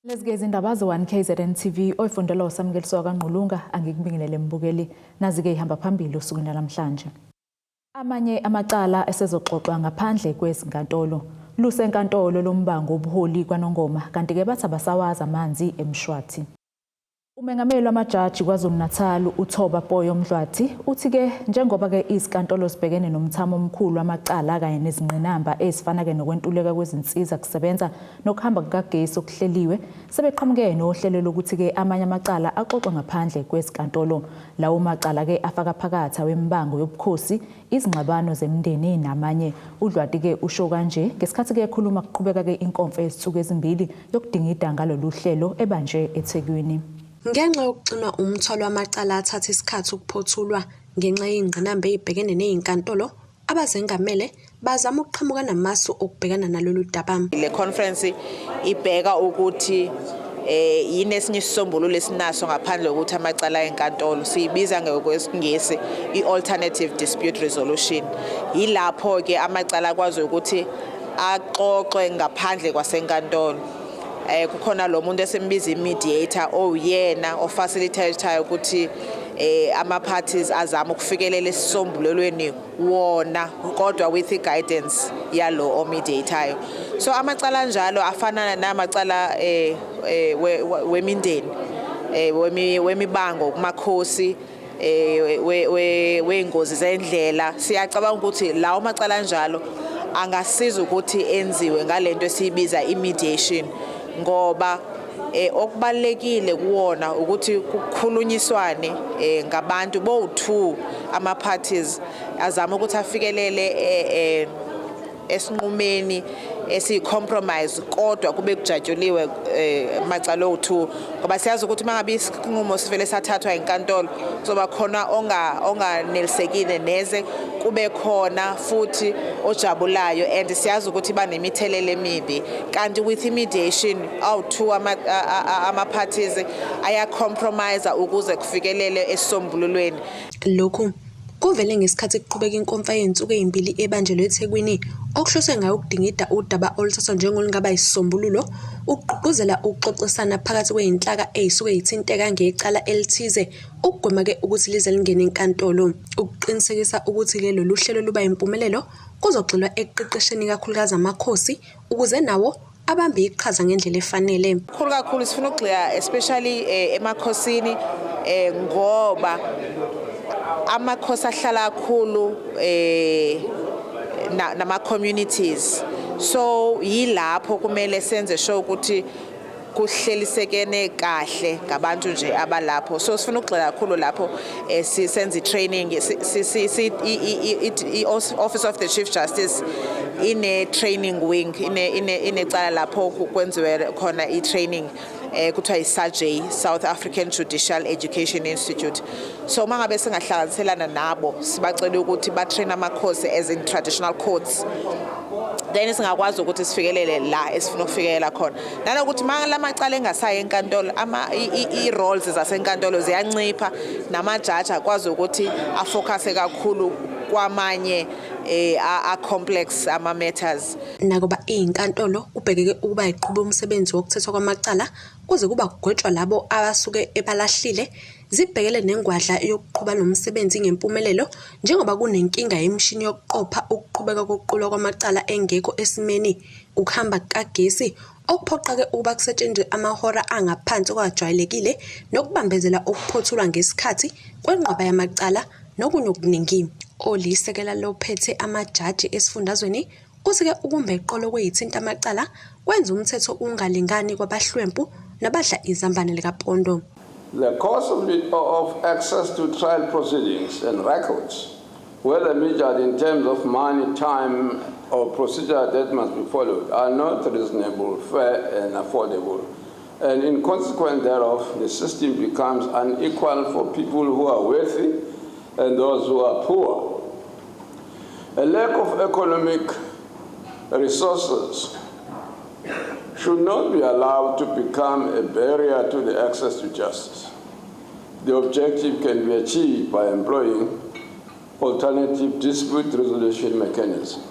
Lezi-ke izindaba ze-1 KZN TV oyifundelwa uSamukeliso kaNgqulunga angikubingelele mbukeli nazi-ke ihamba phambili osukwini lwanamhlanje. Amanye amacala esezoxoxwa ngaphandle kwezinkantolo. Lusenkantolo lombango wobuholi kwaNongoma kanti-ke bathi abasawazi amanzi eMshwathi. Umengameli wamajaji KwaZulu-Natal uThoba Poyo Mdlwathi uthi-ke njengoba-ke izinkantolo zibhekene nomthamo omkhulu wamacala kanye nezingqinamba ezifana-ke nokwentuleka kwezinsiza kusebenza nokuhamba kukagesi okuhleliwe sebeqhamuke nohlelo lokuthi-ke amanye amacala axoxwe ngaphandle kwezinkantolo. Lawo macala-ke afaka phakathi awemibango yobukhosi, izingxabano zemindeni namanye. UDlwati-ke usho kanje ngesikhathi-ke ekhuluma kuqhubeka-ke inkomfa yezinsuku ezimbili yokudingida ngalolu hlelo ebanjwe eThekwini. Ngenxa yokuxinwa umthwalo wamacala athatha isikhathi ukuphothulwa ngenxa yezingqinamba ezibhekene nezinkantolo, abazengamele bazama ukuqhamuka namasu okubhekana nalolu daba. Le conference ibheka ukuthi yini esinye isisombululo esinaso ngaphandle kokuthi amacala enkantolo siyibiza ngokwesingisi i-alternative dispute resolution. Yilapho ke amacala akwazi ukuthi axoxwe ngaphandle kwasenkantolo. Kukhona lo muntu esimbiza i-mediator owuyena ofacilitator ukuthi ama parties azama ukufikelela esisombulelweni wona kodwa with i-guidance yalo omediatayo. So amacala anjalo afana namacala wemindeni, wemibango kumakhosi, wey'ngozi zendlela. Siyacabanga ukuthi lawo macala anjalo angasiza ukuthi enziwe ngalento esiyibiza i-mediation, ngoba okubalulekile kuwona ukuthi kukhulunyiswane ngabantu bowu-2 ama-parties azama ukuthi afikelele esinqumeni esiyi-compromise, kodwa kube kujatshuliwe macala owu-2, ngoba siyazi ukuthi uma ngabe isinqumo sivele sathathwa inkantolo kuzoba khona onganelisekile neze, kube khona futhi ojabulayo, and siyazi ukuthi iba nemithelela emibi. Kanti with i-mediation awu-2 ama-parties aya-compromise ukuze kufikelele esisombululweni. Lokhu kuvele ngesikhathi kuqhubeka inkomfa yezinsuku ezimbili ebanjelwe eThekwini okuhloswe ngayo ukudingida udaba oluthathwa njengolungaba yisisombululo ukugqugquzela ukuxoxisana phakathi kwezinhlaka ezisuke zithinteka ngecala elithize ukugwema-ke ukuthi lize lingene enkantolo. Ukuqinisekisa ukuthi-ke lolu hlelo luba yimpumelelo kuzogxilwa ekuqeqesheni ikakhulukazi amakhosi ukuze nawo abambe iqhaza ngendlela efanele. Kakhulu kakhulu sifuna ukugxila especially emakhosini, ngoba amakhosi ahlala kakhulu nama communities, so yilapho kumele senze sure ukuthi kuhlelisekene kahle ngabantu nje abalapho. So sifuna ukugxila kakhulu lapho, sisenza i-training. I-Office of the Chief Justice ine training wing, ine inecala lapho kwenziwe khona i-training, kuthiwa i-SAJE, South African Judicial Education Institute. So uma ngabe singahlanganiselana nabo sibacele ukuthi ba-train amakhosi as in traditional courts, then singakwazi ukuthi sifikelele la esifuna ukufikelela khona, nanokuthi uma lamacala engasayi enkantolo ama i-roles zasenkantolo ziyancipha, namajaji akwazi ukuthi afocuse kakhulu kwamanye a-complex ama-matters. Nakuba izinkantolo kubhekeke ukuba ziqhube umsebenzi wokuthethwa kwamacala kuze kuba kugwetshwa labo abasuke ebalahlile, zibhekele nengwadla yokuqhuba lo msebenzi ngempumelelo njengoba kunenkinga yemishini yokuqopha ukuqhubeka kokuqulwa kwamacala engekho esimeni, ukuhamba kukagesi okuphoqa-ke ukuba kusetshenzwe amahora angaphansi kwajwayelekile nokubambezela ukuphothulwa ngesikhathi kwenqwaba yamacala nokunye okuningi. Olisekela lophethe amajaji esifundazweni uthi-ke ukumba eqolo kweyithinta amacala kwenza umthetho ungalingani kwabahlwempu nabadla izambane likapondo. The cost of access to trial proceedings and records, whether measured in terms of money, time, or procedure that must be followed, are not reasonable, fair, and affordable. And in consequence thereof, the system becomes unequal for people who are wealthy and those who are poor. A lack of economic resources should not be allowed to become a barrier to the access to justice. The objective can be achieved by employing alternative dispute resolution mechanisms.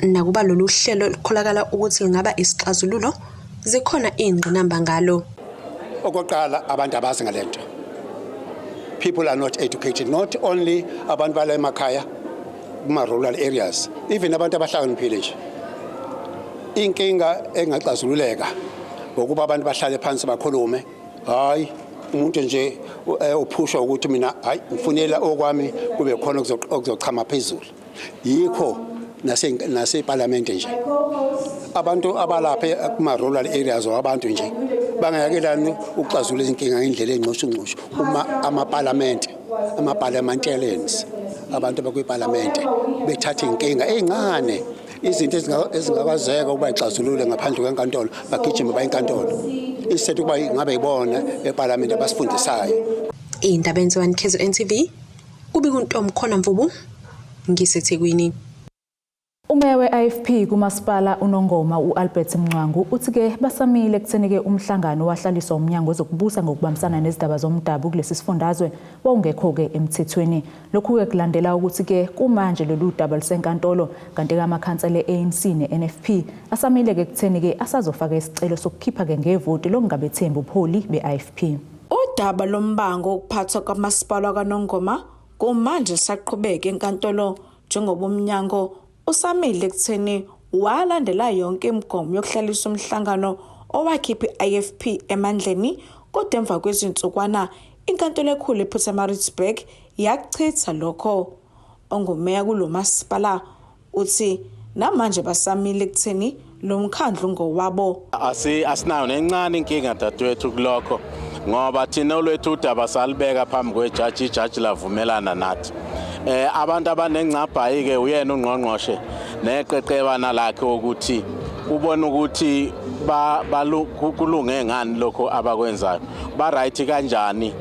Nakuba lolu hlelo lukholakala ukuthi lungaba isixazululo, zikhona izingqinamba ngalo. Okokuqala, abantu abazi ngalento. People are not educated, not only abantu bala emakhaya kuma-rural areas, even abantu abahlakaniphile nje. Inkinga engaxazululeka ngokuba abantu bahlale phansi bakhulume. Hayi, umuntu nje uphushwa ukuthi mina, hayi, ngifunela okwami, kube khona okuzochama phezulu. Yikho nasepalamente nje abantu abalapha kuma-rural areas or abantu nje bangayakelani ukuxazulula izinkinga ngendlela engxushungxushu. Uma amapalamente, ama-parliamentarians, abantu abakwipalamente bethatha iy'nkinga ey'ncane, izinto ezingakwazeka ukuba ixazulule ngaphandle kwenkantolo, bagijime baye enkantolo instead ukuba ngabe yibona epalamente abasifundisayo. Indaba enziwa KZN TV, kubika uNtomkhona Mvubu, ngiseThekwini. Umeya we-IFP kumasipala uNongoma u-Albert Mncwango uthi-ke basamile ekutheni-ke umhlangano wahlaliswa umnyango wezokubusa ngokubambisana nezindaba zomdabu kulesi sifundazwe wawungekho-ke emthethweni. Lokhu-ke kulandela ukuthi-ke kumanje lolu daba lusenkantolo, kanti-ke amakhansela e-ANC ne-NFP asamile-ke ekutheni-ke asazofaka isicelo sokukhipha-ke ngevoti lokungabethembi ubuholi be-IFP. Udaba lombango wokuphathwa kwamasipala kaNongoma kumanje lisaqhubeka enkantolo, njengoba umnyango usamile ekutheni walandela yonke imigomo yokuhlalisa umhlangano owakhipha i-IFP emandleni. Kodwa emva kwezinsukwana inkantolo ekhulu ePietermaritzburg yakuchitha lokho. Ongumeya kulo masipala uthi namanje basamile ekutheni lo mkhandlu ngowabo. Asinayo nencane inkinga, dadewethu, kulokho, ngoba thina olwethu udaba salibeka phambi kwejaji, ijaji lavumelana nathi. Abantu abanengcabhayi ke uyena ungqongqoshe neqeqebana lakhe, ukuthi ubona ukuthi kulunge ngani lokho abakwenzayo, ba right kanjani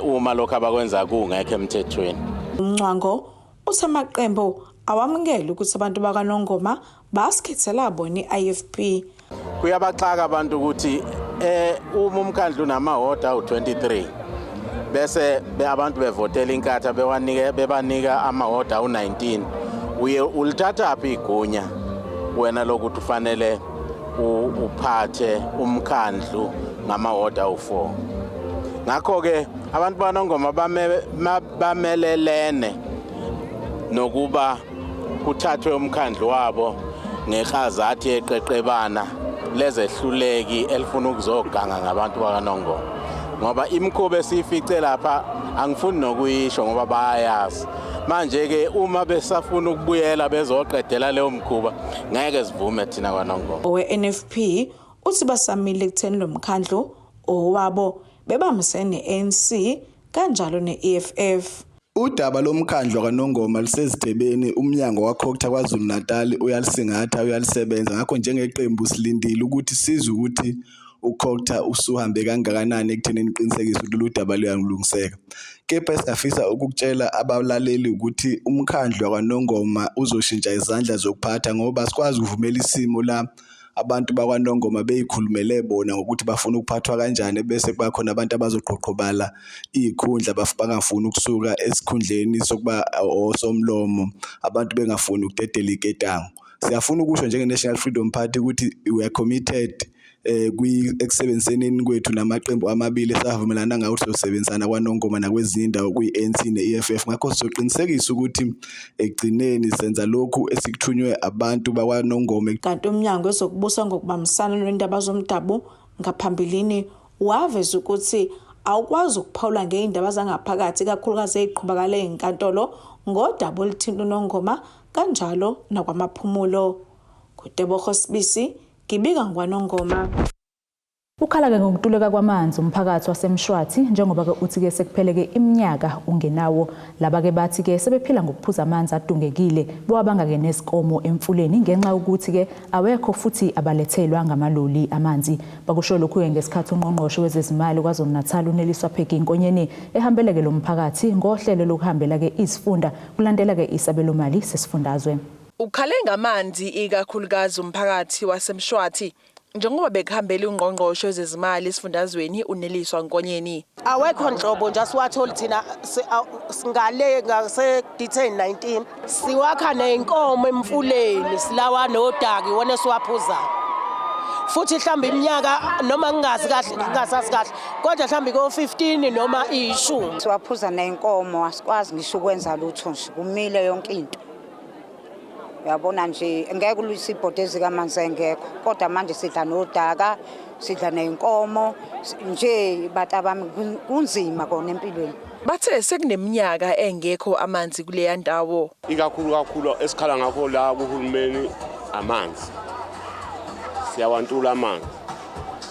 uma lokho abakwenza kungekho emthethweni. Umncwango uthi amaqembu awamukele ukuthi abantu bakaNongoma basikhethela bona i-IFP. Kuyabaxaka abantu ukuthi uma umkhandlu unamahodi awu-23, bese abantu bevotela inkatha, bewanike, bebanika amahodi awu-19, uye ulithathaphi igunya wena lokuthi ufanele uphathe umkhandlu ngamahodi awu-4? Ngakho-ke abantu baNongoma bamelelene nokuba kuthathwe umkhandlu wabo ngeklazathi yeqeqebana lezehluleki elifuna ukuzoganga ngabantu bakaNongoma, ngoba imikhuba esiyifice lapha angifuni nokuyisho ngoba bayayazi. Manje-ke uma besafuna ukubuyela bezoqedela leyo mkhuba, ngeke sivume thina kwaNongoma. Owe-NFP uthi basamile ekutheni lo mkhandlu owabo, bebambisene ne-ANC kanjalo ne-EFF. Udaba lomkhandlu kaNongoma lusezithebeni. Umnyango waCogta KwaZulu-Natal uyalisingatha, uyalisebenza. Ngakho njengeqembu silindile ukuthi sizwe ukuthi uCogta usuhambe kangakanani ekuthenini uqinisekise ukuthi lolu daba luyalungiseka. Kepha esingafisa ukukutshela abalaleli ukuthi umkhandlu wakwaNongoma uzoshintsha izandla zokuphatha, ngoba asikwazi ukuvumela isimo la abantu bakwaNongoma beyikhulumele bona ngokuthi bafuna ukuphathwa kanjani, bese kuba khona abantu abazoqhoqhobala iy'khundla, bangafuni ukusuka esikhundleni sokuba osomlomo, abantu bengafuni ukudedela iketango. Siyafuna ukusho njenge-National Freedom Party ukuthi we are committed ekusebenziseneni kwethu namaqembu amabili esavumelana ngawo ukuthi sizosebenzisana kwaNongoma nakwezinye indawo, kuyi-ANC ne-EFF. Ngakho sizoqinisekisa ukuthi ekugcineni senza lokhu esikuthunywe abantu bakwaNongoma. Kanti umnyango wezokubusa ngokubambisana nendaba zomdabu ngaphambilini waveza ukuthi awukwazi ukuphawula ngey'ndaba zangaphakathi, ikakhulukazi ey'qhubakala ey'nkantolo ngodaba oluthinta uNongoma kanjalo nakwamaphumulo. NguTebogo Sibisi, ngibika ngwaNongoma. Ukhala-ke ngokuntuleka kwamanzi umphakathi waseMshwathi, njengoba-ke uthi-ke sekuphele-ke iminyaka ungenawo. Laba-ke bathi-ke sebephila ngokuphuza amanzi adungekile, bowabanga-ke nezikomo emfuleni ngenxa yokuthi-ke awekho futhi abalethelwa ngamaloli amanzi. Bakusho lokhu-ke ngesikhathi ungqongqoshe wezezimali KwaZulu-Natal uNeliswa Peggy Nkonyeni ehambeleke lo mphakathi ngohlelo lokuhambela-ke izifunda kulandela-ke isabelomali sesifundazwe. Ukhale ngamanzi ikakhulukazi umphakathi waseMshwathi njengoba bekuhambele ungqongqoshe wezezimali esifundazweni uNeliswa Nkonyeni. Awekho nhlobo nje, asiwatholi thina. Singale ngase D10 19 siwakha ney'nkomo emfuleni, silawa nodaki, iwona esiwaphuzayo. Futhi mhlawumbe iminyaka noma ngingazi kahle, ngingasazi kahle, kodwa mhlawumbe ko-15 noma 10. Siwaphuza ney'nkomo, asikwazi ngisho ukwenza lutho nje, kumile yonke into. Uyabona nje, ngeke ulwise ibhodi ezikamanzi engekho, kodwa manje sidla nodaka, sidla ney'nkomo nje, bantu bami, kunzima kona empilweni. Bathe sekuneminyaka engekho amanzi kuleya ndawo. Ikakhulu kakhulu esikhala ngakho la kuhulumeni, amanzi. Siyawantula amanzi,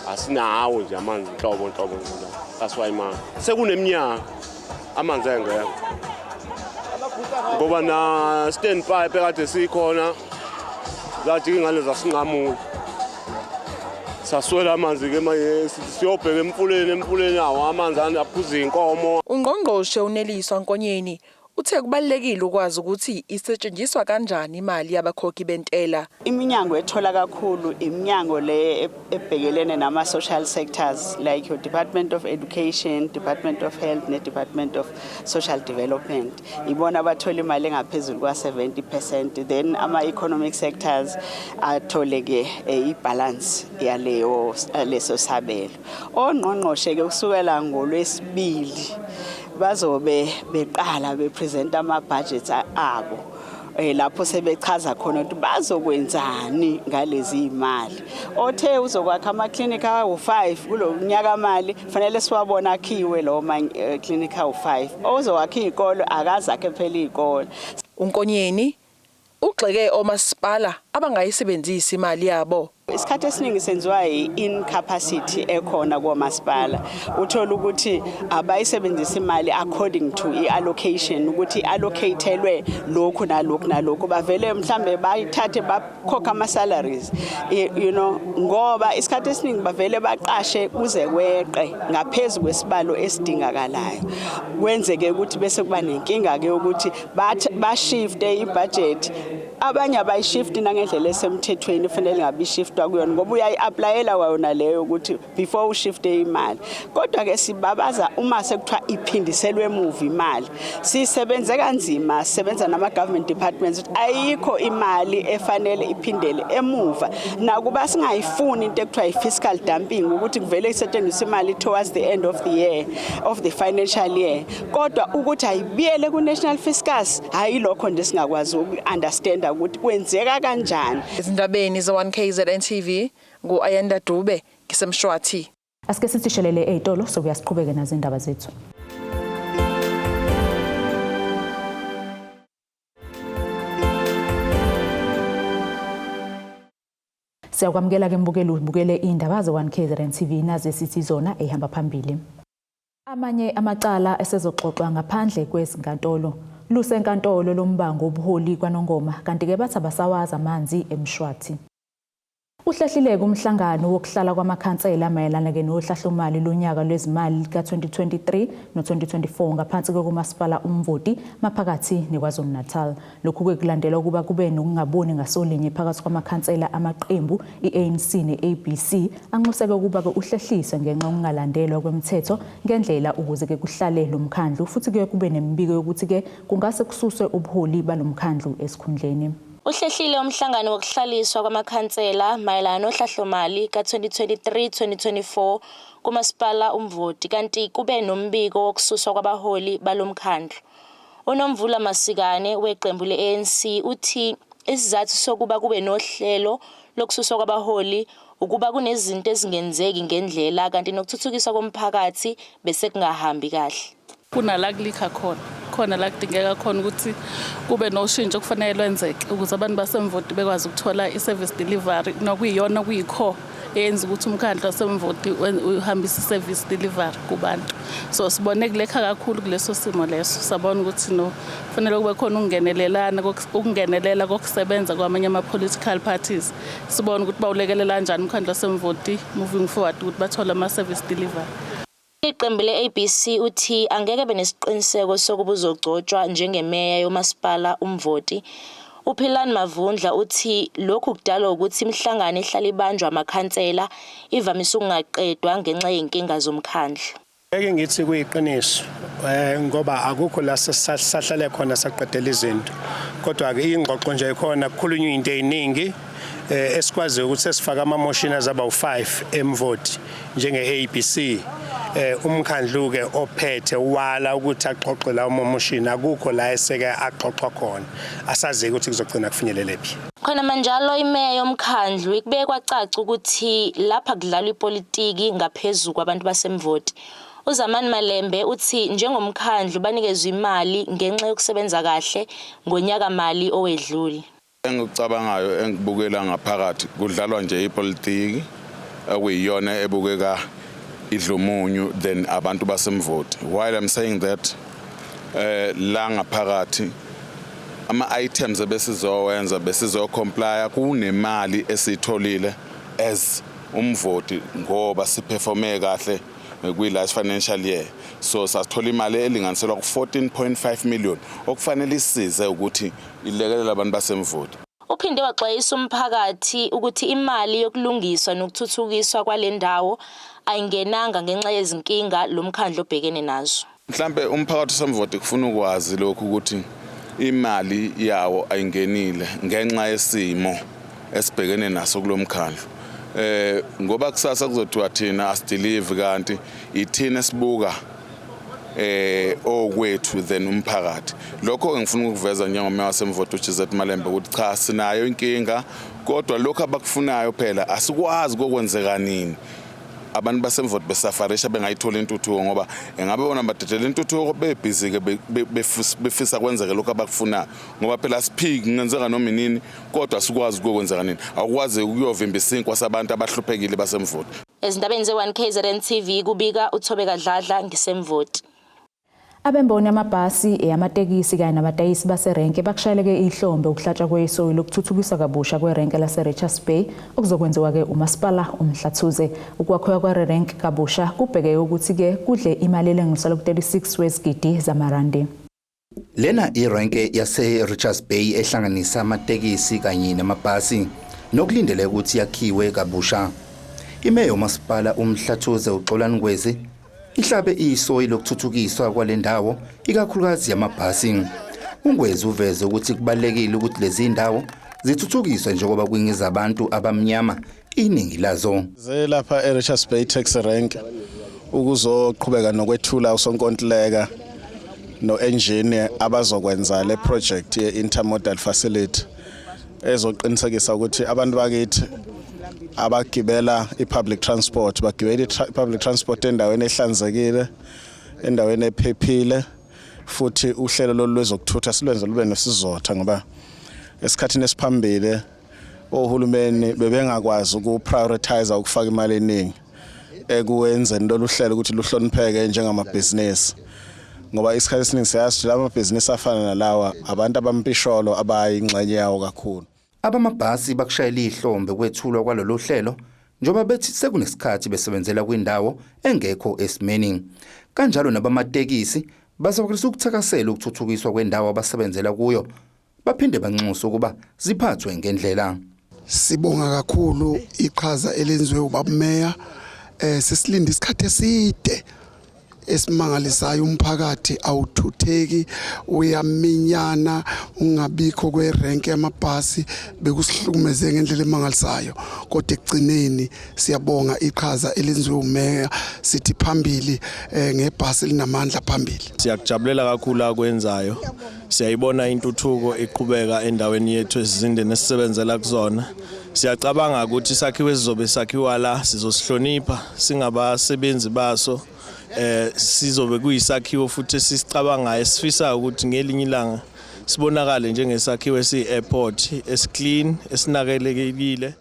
asinawo nje amanzi nhlobo nhlobo nje la. That's why ma sekuneminyaka amanzi engekho, ngoba na stand pipe ekade sikhona zathi ingane zasinqamula, saswela amanzi-ke. Manje siyobheka emfuleni, emfuleni awo amanzi aphuza iy'nkomo. Ungqongqoshe uNeliswa Nkonyeni uthe kubalulekile ukwazi ukuthi isetshenziswa kanjani imali yabakhokhi bentela. Iminyango ethola kakhulu iminyango le ebhekelene nama-social sectors, like your Department of Education, Department of Health ne-Department of Social Development. Ibona abathola imali engaphezulu kwa-70%, then ama-economic sectors athole-ke i-balance yaleyo leso sabelo. Ongqongqoshe-ke kusukela ngolwesibili bazobe beqala bepresenta ama-budgets abo, lapho sebechaza khona ukuthi bazokwenzani ngalezi imali. Othe uzokwakha ama-clinic awu-5 kulo nyaka mali, fanele siwabona akhiwe lawo ma-clinic awu-5. Ozowakha iy'kolo, akazakhe phela iy'kolo. Unkonyeni ugxeke omasipala abangayisebenzisi imali yabo. Isikhathi esiningi senziwa i-incapacity ekhona komasipala. Uthola ukuthi abayisebenzisi imali according to i-allocation, ukuthi i-allocatelwe lokhu nalokhu nalokhu. Bavele mhlambe bayithathe bakhokha ama-salaries, ngoba isikhathi esiningi bavele baqashe kuze kweqe ngaphezu kwesibalo esidingakalayo. Kwenzeke ukuthi bese kuba nenkinga-ke ukuthi bashifte ibudget. Abanye abayishifti nangendlela esemthethweni kufanele ngabe ishiftwa kuyona, ngoba uyayi-applyela kwayona leyo ukuthi before ushifte imali. Kodwa-ke sibabaza uma sekuthiwa iphindiselwe emuva imali. Sisebenze kanzima, sisebenza nama-government departments, ukuthi ayikho imali efanele iphindele emuva, nakuba singayifuni into ekuthiwa i-fiscal dumping, ukuthi kuvele isetshenziswe imali towards the end of the year, of the financial year, kodwa ukuthi ayibuyele ku-national fiscus, hayi, lokho nje singakwazi uku-understanda ukuthi kwenzeka kanjani. Ezindabeni ze-1 KZN TV, ngu-Ayanda Dube, ngisemshwathi. Asike sithi shelele ey'tolo, sokuya siqhubeke nazo indaba zethu. Siyakwamukela-ke mbukeli, ubukele iy'ndaba ze-1 KZN TV, nazi sithi zona ey'hamba phambili. Amanye amacala esezoxoxwa ngaphandle kwezinkantolo. Lusenkantolo lombango wobuholi kwaNongoma, kanti-ke bathi abasawazi amanzi eMshwathi. Uhlehlile-ke umhlangano wokuhlala kwamakhansela mayelana-ke nohlahlomali lonyaka lwezimali ka-2023 no-2024 ngaphansi kokumasipala Umvoti maphakathi neKwaZulu-Natal. Lokhu-ke kulandela ukuba kube nokungaboni ngasolinye phakathi kwamakhansela amaqembu i-ANC ne-ABC, anxuseke ukuba-ke uhlehliswe ngenxa yokungalandelwa kwemithetho ngendlela ukuze-ke kuhlale lo mkhandlu, futhi-ke kube nemibiko yokuthi-ke kungase kususwe ubuholi balo mkhandlu esikhundleni. Uhlehlile umhlangano wokuhlaliswa kwamakhansela mayelana nohlahlomali ka-2023-2024 kumasipala Umvoti, kanti kube nombiko wokususwa kwabaholi balomkhandlu. UNomvula Masikane weqembu le-ANC uthi isizathu sokuba kube nohlelo lokususwa kwabaholi ukuba kunezinto ezingenzeki ngendlela, kanti nokuthuthukiswa komphakathi bese kungahambi kahle. Kunala kulikha khona, khona la kudingeka khona ukuthi kube noshintsho okufanele lwenzeke ukuze abantu basemvoti bekwazi ukuthola i-service delivery, nokuyiyona okuyikho eyenza ukuthi umkhandlu wasemvoti uhambise i-service delivery kubantu. So sibone kulekha kakhulu kuleso simo leso, sabona ukuthi no, kufanele kube khona ukungenelelana, ukungenelela kokusebenza kwamanye ama-political parties, sibone ukuthi bawulekelela kanjani umkhandlu wasemvoti moving forward ukuthi bathole ama-service delivery. Iqembu le-ABC uthi angeke benesiqiniseko sokuba uzogcotshwa njengemeya yomasipala Umvoti. UPhilani Mavundla uthi lokhu kudalwa ukuthi imihlangano ehlala ibanjwa amakhansela ivamise ukungaqedwa ngenxa yey'nkinga zomkhandlu. Ngeke ngithi kuyiqiniso, ngoba akukho la sahlale khona saqedela izinto. Kodwa ke ingxoxo nje ikhona, kukhulunywa into eziningi. Esikwaziyo ukuthi sesifaka ama-motion azaba u-5 eMvoti njenge-ABC. Umkhandlu ke ophethe wala ukuthi axoxe lawo ma-motion, akukho la eseke axoxwa khona. Asazi ukuthi kuzogcina kufinyelelephi. Khona manjalo, imeya yomkhandlu ikubeke kwacaca ukuthi lapha kudlalwa ipolitiki ngaphezu kwabantu baseMvoti. UZamani Malembe uthi njengomkhandlu banikezwe imali ngenxa yokusebenza kahle ngonyaka mali owedlule. Engikucabangayo, engikubukela ngaphakathi, kudlalwa nje ipolitiki okuyiyona ebukeka idlumunyu than abantu baseMvoti. While I'm saying that, la ngaphakathi ama items ebesizowenza besizo-comply kunemali esitholile as uMvoti ngoba siperforme kahle kwi-last financial year, so sasithola imali elinganiselwa ku-14.5 million okufanele isize ukuthi ilekelele abantu baseMvoti. Uphinde waxwayisa umphakathi ukuthi imali yokulungiswa nokuthuthukiswa kwale ndawo ayingenanga ngenxa yezinkinga lo mkhandlu obhekene nazo. Mhlambe umphakathi waseMvoti kufuna ukwazi lokhu ukuthi imali yawo ayingenile ngenxa yesimo esibhekene naso kulomkhandlu, ngoba kusasa kuzothiwa thina asideliver, kanti ithina esibuka okwethu then umphakathi. Lokho ke ngifuna ukuveza njengomeya waseMvoti uGZ Malembe ukuthi cha, sinayo inkinga, kodwa lokho abakufunayo phela asikwazi kokwenzeka nini abantu baseMvoti besafarisha bengayitholi intuthuko, ngoba engabe bona badedela intuthuko bebhizi-ke befisa kwenzeke lokhu abakufunayo, ngoba phela asiphiki, kungenzeka noma inini, kodwa sikwazi kuyokwenzeka nini. Awukwazi ukuyovimba isinkwa sabantu abahluphekile baseMvoti. Ezindabeni ze-1 KZN TV, kubika uThobeka Dladla ngiseMvoti. Abemboni yamabhasi, eyamatekisi kanye nabatayisi baserenke bakushayeleke ihlombe ukuhlatshwa kwesoyi lokuthuthukiswa kabusha kwerenke lase-Richards Bay okuzokwenziwa-ke umasipala uMhlathuze. Ukwakhiwa kwarerenke kabusha kubhekeke ukuthi-ke kudle imali elinganiselwa ku-36 wezigidi zamarandi. Lena irenke yase-Richards Bay ehlanganisa amatekisi kanye namabhasi nokulindeleke ukuthi yakhiwe kabusha. Imeya yomasipala uMhlathuze uXolani Ngwezi ihlabe isoyi lokuthuthukiswa kwale ndawo, ikakhulukazi yamabhasi. UNgwezi uveze ukuthi kubalulekile ukuthi lezi ndawo zithuthukiswe njengoba kwingezabantu abamnyama iningi lazo. Ze lapha e-Richards Bay Taxi Rank ukuzoqhubeka nokwethula usonkontileka no-engineer abazokwenza le project ye-intermodal facility ezoqinisekisa ukuthi abantu bakithi abagibela i-public transport bagibela i-public transport endaweni ehlanzekile, endaweni ephephile, futhi uhlelo lolu lwezokuthutha silwenze lube nesizotha, ngoba esikhathini esiphambili ohulumeni bebengakwazi ukuprioritize ukufaka imali eningi ekuwenzeni lolu hlelo ukuthi luhlonipheke njengamabhizinisi, ngoba isikhathi esiningi siyazi ukuthi lamabhizinisi afana nalawa abantu abampisholo abayingxenye yawo kakhulu. Abamabhasi bakushayela ihlombe kwethulwa kwalolu hlelo njengoba bethi sekunesikhathi besebenzela kwindawo engekho esimeni. Kanjalo nabamatekisi bazwakalisa ukuthakasela ukuthuthukiswa kwendawo abasebenzela kuyo, baphinde banxusa ukuba ziphathwe ngendlela. Sibonga kakhulu iqhaza elenziwe ubaba meya. Sesilinda isikhathi eside esimangalisayo, umphakathi awuthutheki, uyaminyana. Ungabikho kwerenke yamabhasi bekusihlukumeze ngendlela emangalisayo, kodwa ekugcineni siyabonga iqhaza elenziwe umeya. Sithi phambili ngebhasi linamandla, phambili. Siyakujabulela kakhulu akwenzayo. Siyayibona intuthuko iqhubeka endaweni yethu esizindeni esisebenzela kuzona. Siyacabanga ukuthi isakhiwo esizobe sakhiwa la sizosihlonipha singabasebenzi baso. Sizobe kuyisakhiwo futhi esisicabangayo, esifisayo ukuthi ngelinye ilanga sibonakale njengesakhiwo esiyi-airport esiclean, esinakelekile.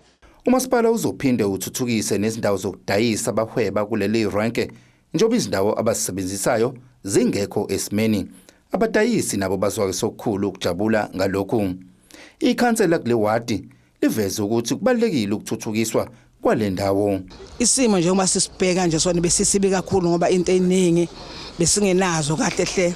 Umasipala uzophinde uthuthukise nezindawo zokudayisa abahweba kuleli renke njengoba izindawo abazisebenzisayo zingekho esimeni. Abadayisi nabo bazwakalise okukhulu ukujabula ngalokhu. Ikhansela kule wadi liveze ukuthi kubalulekile ukuthuthukiswa kwale ndawo. Isimo njengoba sisibheka nje sona besisibi kakhulu, ngoba into eziningi besingenazo kahle hle.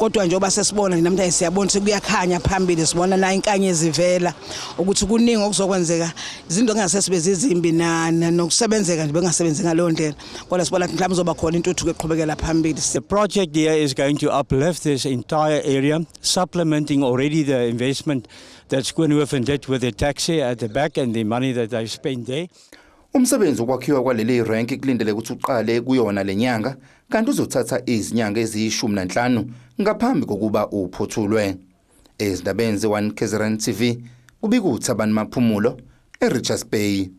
Kodwa njengoba sesibona nje namhlanje siyabona ukuthi kuyakhanya phambili, sibona na inkanyezi ivela ukuthi kuningi okuzokwenzeka, izinto kungase sibe zizimbi nokusebenzeka nje bengasebenzi ngaleyo ndlela, kodwa sibona ukuthi mhlawumbe kuzoba khona intuthuko eqhubekela phambili. The project here is going to uplift this entire area, supplementing already the investment that Schoonhoven did with the taxi at the back and the money that they spent there. Umsebenzi wokwakhiwa kwaleli renki kulindeleke ukuthi uqale kuyona le nyanga kanti uzothatha izinyanga eziyi-15 ngaphambi kokuba uphothulwe. Ezindabeni ze-1 KZN TV kubika uThabani Maphumulo eRichards Bay.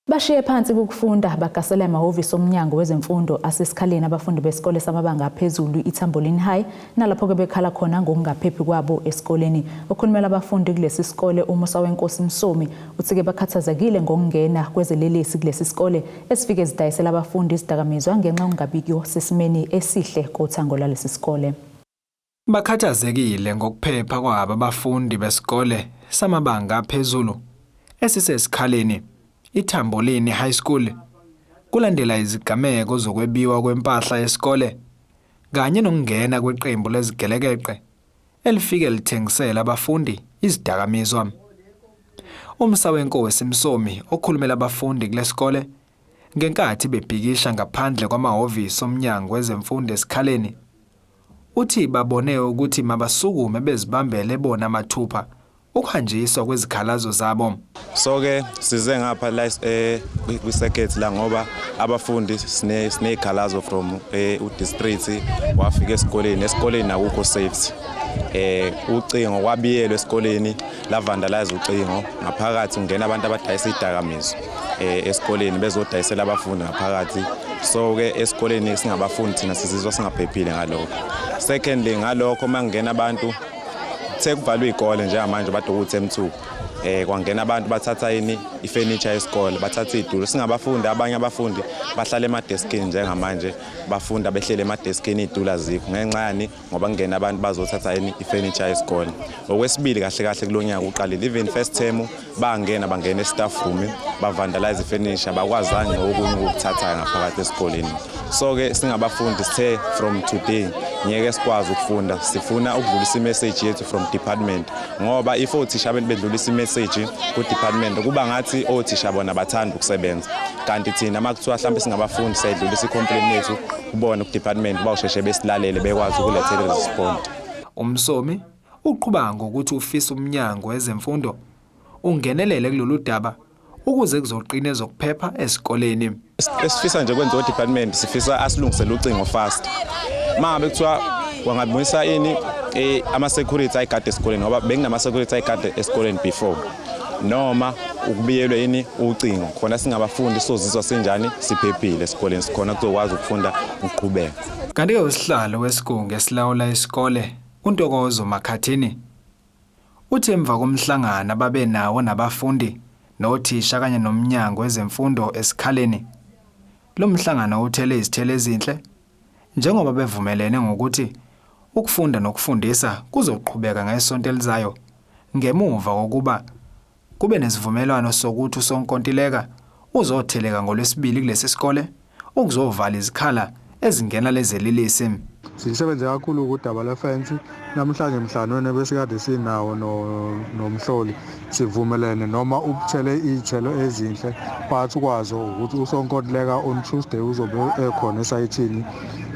Bashiye phansi ukufunda bagasela emahhovisi omnyango wezemfundo asesikhaleni abafundi besikole samabanga aphezulu iTamboline High, nalapho-ke bekhala khona ngokungaphephi kwabo esikoleni. Okhulumela abafundi kulesi sikole uMusa Wenkosi Msomi uthi-ke bakhathazekile ngokungena kwezelelesi kulesi sikole esifike zidayisela abafundi izidakamizwa ngenxa yokungabikho sesimeni esihle kothango lwalesi sikole. Bakhathazekile ngokuphepha kwabo abafundi besikole samabanga aphezulu esisesikhaleni iTamboline High School kulandela izigameko zokwebiwa kwempahla yesikole kanye nokungena kweqembu lezigelekeqe elifike lithengisela abafundi izidakamizwa. Umsa wenkosi Msomi okhulumela abafundi kulesikole ngenkathi bebhikisha ngaphandle kwamahhovisi omnyango wezemfundo esikhaleni uthi babone ukuthi mabasukume bezibambele bona mathupha ukuhanjiswa kwezikhalazo zabo. So ke size ngapha la kwi-circuit la ngoba abafundi sinezikhalazo from u-district wafika esikoleni akukho safety. Ucingo kwabiyelwe esikoleni, la vandalize ucingo, ngaphakathi kungena abantu abadayisa idakamizwa esikoleni bezodayisela abafundi ngaphakathi. So ke esikoleni singabafundi thina sizizwa singaphephile ngalokho. Secondly, ngalokho mangena abantu sekuvalwe izikole njengamanje bade ukuthi M2 kwangena abantu bathatha yini ifurniture yesikole, bathatha izitulo. Singabafundi, abanye abafundi bahlala emadeskini njengamanje, bafunda behlele emadeskini, izitulo azikho ngenxa yani ngoba kungena abantu bazothatha yini ifurniture yesikole. Okwesibili, kahle kahle kulonyaka uqalile, even first term bangena e-staff room bavandalize ifurniture, bakwazanga okunye ukukuthatha ngaphakathi esikoleni. So ke singabafundi sithe from today ngeke sikwazi ukufunda, sifuna ukudlulisa imessage yethu from department, ngoba if othisha bedlulisa imessage ku department kuba ngathi othisha bona bathanda ukusebenza, kanti thina makuthiwa mhlawumbe singabafundi sayidlulisa icomplaint yethu kubona ku department bawusheshe besilalele bekwazi ukulethela respond. Umsomi uqhuba ngokuthi ufisa umnyango wezemfundo ungenelele kulolu daba ukuze kuzoqina ezokuphepha esikoleni. Esifisa nje kwenziwa department, sifisa asilungisele ucingo fast. Mangabe kuthiwa wangabuyisa ini ama security ayigade esikoleni, ngoba bekunama security ayigade esikoleni before, noma ukubiyelwe yini ucingo khona singabafundi sozizwa sinjani siphephile esikoleni, sikhona kuzokwazi ukufunda ukuqhubeka. Kanti-ke usihlalo wesigungu esilawula isikole uNtokozo Makhathini uthi emva komhlangano ababe nawo nabafundi nothisha kanye nomnyango wezemfundo esikhaleni, lo mhlangano uthele izithelo ezinhle njengoba bevumelene ngokuthi ukufunda nokufundisa kuzoqhubeka ngesonto elizayo ngemuva kokuba kube nesivumelwano sokuthi usonkontileka uzotheleka ngolwesibili kulesi sikole ukuzovala izikhala ezingena lezelilisi. Sisebenze kakhulu kudaba lwefensi namhlanje emhlanganweni besikade sinawo nomhloli, sivumelene noma ubuthele iy'thelo ezinhle, but ukwazi ukuthi usonkontileka on Tuesday uzobe ekhona esayithini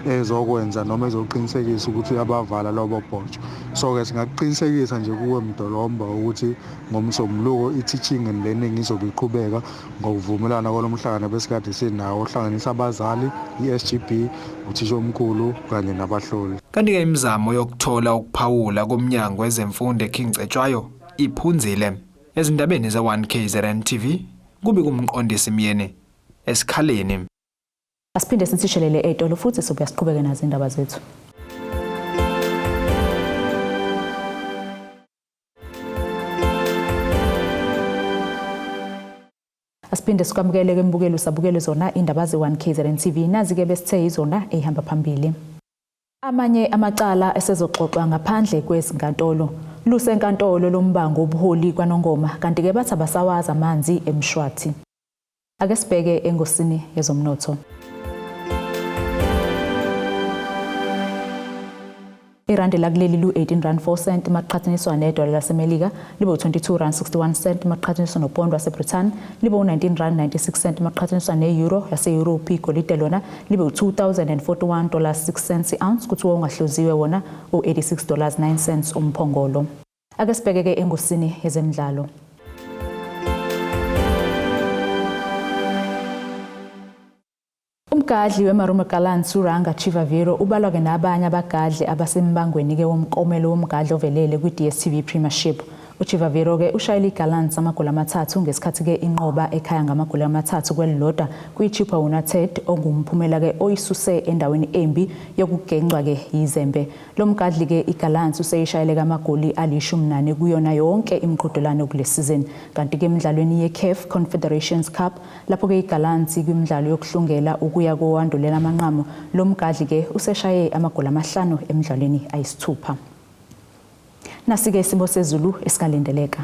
ezokwenza noma ezoqinisekisa ukuthi uyabavala lobo bhotsho. So-ke singakuqinisekisa nje kuwe Mdolomba ukuthi ngomsombuluko i-teaching and learning izobe iqhubeka ngokuvumelana kwalo mhlangano besikade sinawo ohlanganisa abazali, i-SGB, uthisha omkhulu kanye nabahloli. Kanti-ke imizamo yokuthola ukuphawula komnyango wezemfundo eKing Cetshwayo iphunzile. Ezindabeni ze-1 KZN TV kubi kumqondisi Myeni esikhaleni. Asiphinde sithishelele ey'tolo futhi sobuya siqhubeke nazo indaba zethu. Asiphinde sikwamukele ke mbukeli usabukele zona indaba ze-1 KZN TV, nazi-ke besithe yizona ey'hamba phambili. Amanye amacala esezoxoxwa ngaphandle kwezinkantolo. Lusenkantolo lombango wobuholi kwaNongoma, kanti-ke bathi abasawazi amanzi emshwathi. Ake sibheke engosini yezomnotho. Irandi lakuleli lu-18 rand 4 cent maqhathaniswa nedola laseMelika libe u-22 rand 61 cent maqhathaniswa nopondo waseBrithani libe u-19 rand 96 cent maqhathaniswa ne-euro yase-Europe. Igolide lona libe u-2041 dollars 6 cents i-ounce, kuthiwa ungahluziwe wona u-86 dollars 9 cents umphongolo. Ake sibheke-ke engosini yezemidlalo. Umgadli weMarumo Gallants uRanga Chivaviro ubalwa-ke nabanye abagadli abasembangweni-ke womklomelo womgadli ovelele kwi-DStv Premiership. UChivaviro-ke ushayele iGallants amagoli amathathu ngesikhathi-ke inqoba ekhaya ngamagoli 3-1 kwi-Chippa United, ongumphumela-ke oyisuse endaweni embi yokugencwa-ke yizembe. Lo mgadli-ke iGallants useyishayele amagoli ali-14 kuyona yonke imiqhudelwano kule season. Kanti-ke emidlalweni ye-CAF Confederations Cup, lapho-ke iGallants kwimidlalo yokuhlungela ukuya kowandulela amanqamu, lo mgadli-ke useshaye amagoli 5 emidlalweni 6. Nasi-ke isimo sezulu esikalindeleka.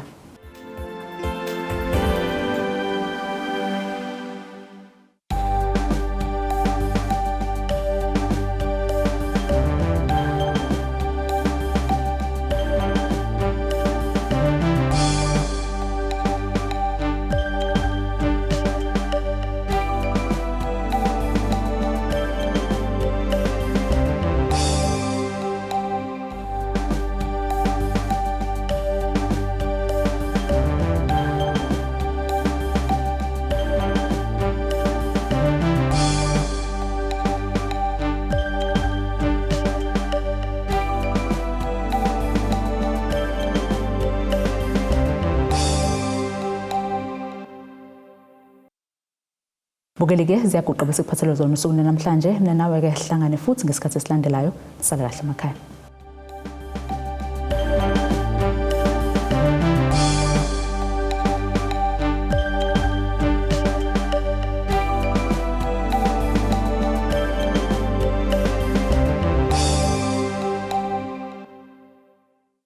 Bukeli-ke ziyaguqa bese kuphathelwa zona usuku namhlanje. Mina nawe-ke hlangane futhi ngesikhathi esilandelayo. Sala kahle emakhaya.